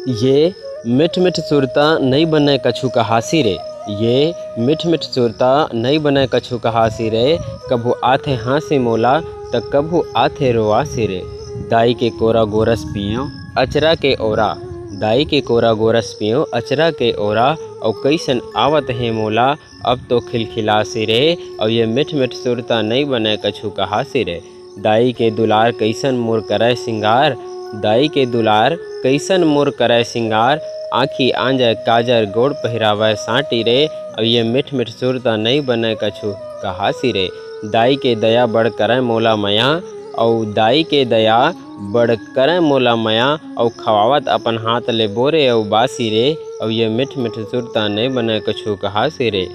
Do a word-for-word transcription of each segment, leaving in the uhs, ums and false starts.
ये मिठ मिठ सुरता नइ बनय कछु कहासी रे। ये मिठ मिठ सुरता नइ बनय कछु कहासी रे। कभू आथे हाँसी मोला, त कभू आथे रोआसी रे। दाई के कोरा गोरस पियो अचरा के ओरा। दाई के कोरा गोरस पियो अचरा के ओरा। अउ कइसन आवत हे मोला, अब तो खिलखिलासी रे। अउ ये मिठ मिठ सुरता नइ बनय कछु कहासी रे। दाई के दुलार कइसन मोर करय सिंगार। दाई के दुलार कइसन मोर करय सिंगार। आँखी आंजय काजर गोड़ पहिरावय सांटी रे। अउ ये मिठ मिठ सुरता नइ बनय कछु कहासी रे। दाई के दया बड़ करय मोला मया। अउ दाई के दया बड़ करय मोला मया। अउ खवावत अपन हाथ ले बोरे अउ बासी रे। अउ ये मिठ मिठ सुरता नइ बनय कछु कहासी रे।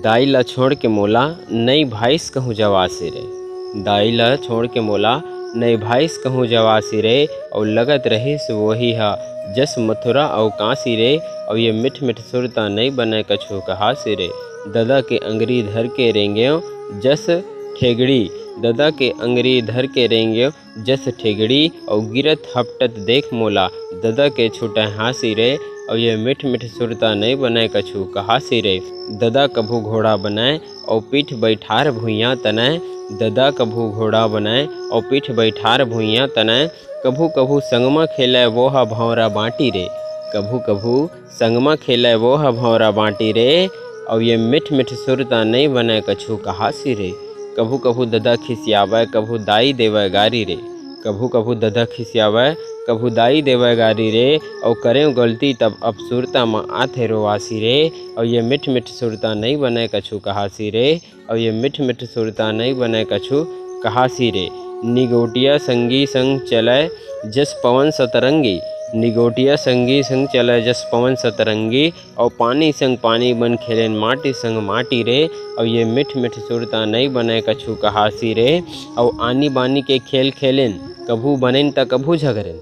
दाई ला छोड़ के मोला नइ भाईस कहूँ जवासी रे। दाई ला छोड़ के मोला नइ भाईस कहूँ जवासी रे। अउ लगत रहिस वोही ह जस मथुरा अउ कासी रे। अउ ये मिठ मिठ सुरता नइ बनय कछु कहासी रे। ददा के अंगरी धर के रेंगेव जस ठेगड़ी। ददा के अंगरी धर के रेंगेव जस ठेगड़ी। अउ गिरत हपटत देख मोला ददा के छूटय हाँसी रे। अउ ये मिठ मिठ सुरता नइ बनय कछु कहासी रे। ददा कभू घोड़ा बनय अउ पीठ बइठार भुइयां तनय। ददा कभू घोड़ा बनय अउ पीठ बइठार भुइयां तनय। कभू कभू संगमा खेलय वो ह भौंरा बांटी रे। कभू कभू संगमा खेलय वो ह भौंरा बांटी रे। अउ ये मिठ मिठ सुरता नइ बनय कछु कहासी रे। कभू कभू ददा खिसियावय कभू दाई देवय गारी रे। कभू कभू ददा खिसियावय कभू दाई देवय गारी रे। अउ करेंव गलती तब अब सुरता म आथे रोवासी रे। अउ ये मिठ मिठ सुरता नइ बनय कछु कहासी रे। अउ ये मिठ मिठ सुरता नइ बनय कछु कहासी रे। निगोटिया संगी संग चलय जस पवन सतरंगी। निगोटिया संगी संग चलय जस पवन सतरंगी। अउ पानी संग पानी बन खेलेन माटी संग माटी रे। अउ ये मिठ मिठ सुरता नइ बनय कछु कहासी रे। अउ आनी बानी के खेल खेलेन कभू बनेन त कभू झगरेन।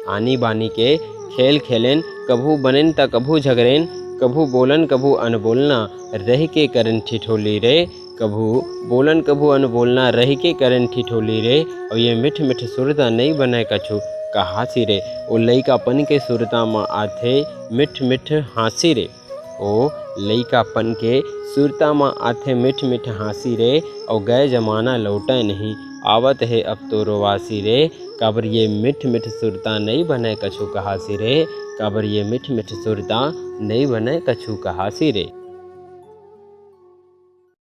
आनी बानी के खेल खेलेन कभू बनेन त कभू झगरेन। कभू बोलन कभू अनबोलना रहि के करेन ठिठोली रे। कभू बोलन कभू अनबोलना रहि के करेन ठिठोली रे। अउ ये मिठ मिठ सुरता नइ बनय कछु कहासी रे। ओ लइकापन के सुरता म आथे मिठ मिठ हाँसी रे। ओ लइकापन के सुरता म आथे मिठ मिठ हाँसी रे। अउ गय जमाना लौटय नहीं आवत हे अब तो रोवासी रे। काबर ये मिठ मिठ सुरता नइ बनय कछु कहासी रे। काबर ये मिठ मिठ सुरता नइ बनय कछु कहासी रे।